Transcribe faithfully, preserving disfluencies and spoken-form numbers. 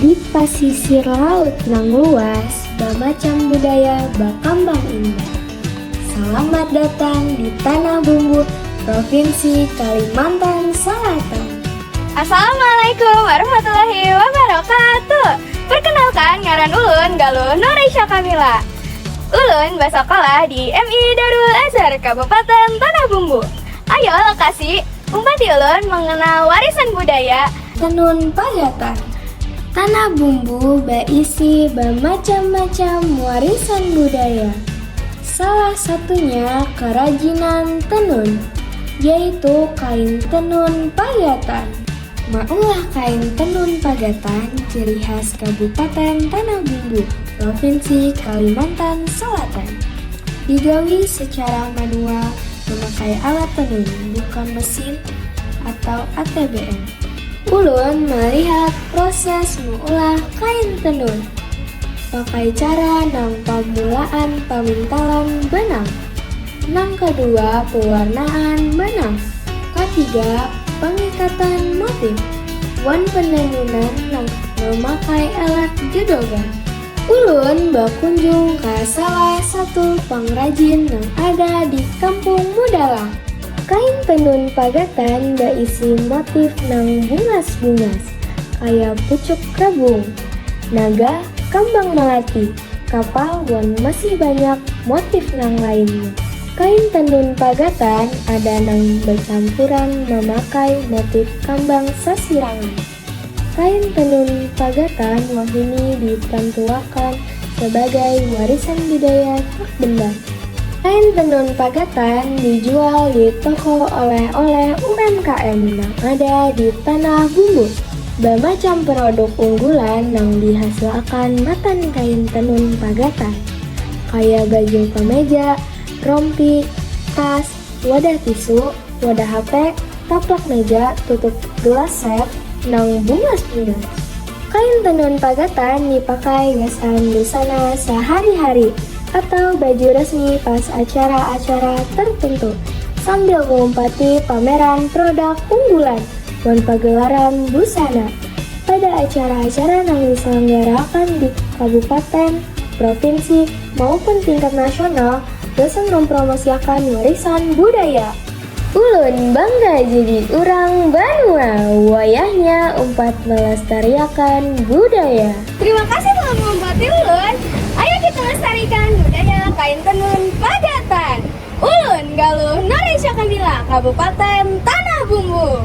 Di pasisir laut nang luas, bamacam budaya bakambang indah. Salamat datang di Tanah Bumbu, Provinsi Kalimantan Salatan. Assalamualaikum warahmatullahi wabarakatuh. Perkenalkan, ngaran ulun Galuh Nurisha Kamila. Ulun basakolah di M I Darul Azhar, Kabupaten Tanah Bumbu. Ayo, lokasi, umpati ulun mengenal warisan budaya. Tenun Pagatan. Tanah Bumbu baisi bamacam-macam warisan budaya. Salah satunya karajinan tenun, yaitu kain tenun pagatan. Maulah kain tenun pagatan ciri khas Kabupaten Tanah Bumbu, Provinsi Kalimantan Salatan. Digawi secara manual memakai alat tenun, bukan mesin atau A T B M. Ulun melihat proses maulah kain tenun pakai cara nang pamulaan pamintalan benang, nang kedua pewarnaan benang, ketiga pengikatan motif, wan penenunan nang memakai alat gedogan. Ulun bakunjung ka salah satu pangrajin nang ada di Kampung Mudalang. Kain tenun pagatan baisi motif nang bungas-bungas, kaya pucuk rabung, naga, kambang malati, kapal, wan masih banyak motif nang lainnya. Kain tenun pagatan ada nang bacampuran mamakai motif kambang sasirangan. Kain tenun pagatan wahini ditantuakan sebagai warisan budaya tak benda. Kain tenun pagatan dijual di toko oleh-oleh U M K M nang ada di Tanah Bumbu. Bamacam produk unggulan nang dihasilakan matan kain tenun pagatan, kaya baju kameja, rompi, tas, wadah tisu, wadah H P, taplak meja, tutup gelas set, nang bungas-bungas. Kain tenun pagatan dipakai gasan busana sehari-hari atau baju resmi pas acara-acara tertentu, sambil mengumpati pameran produk unggulan wan pagelaran busana pada acara-acara nang diselenggarakan di kabupaten, provinsi, maupun tingkat nasional gasan mempromosiakan warisan budaya. Ulun bangga jadi urang banua, wayahnya umpat melestariakan budaya. Terima kasih telah mengumpati ulun. Ayo kita lestarikan budaya kain tenun pagatan. Ulun Galuh Nurisha Kamila, Kabupaten Tanah Bumbu.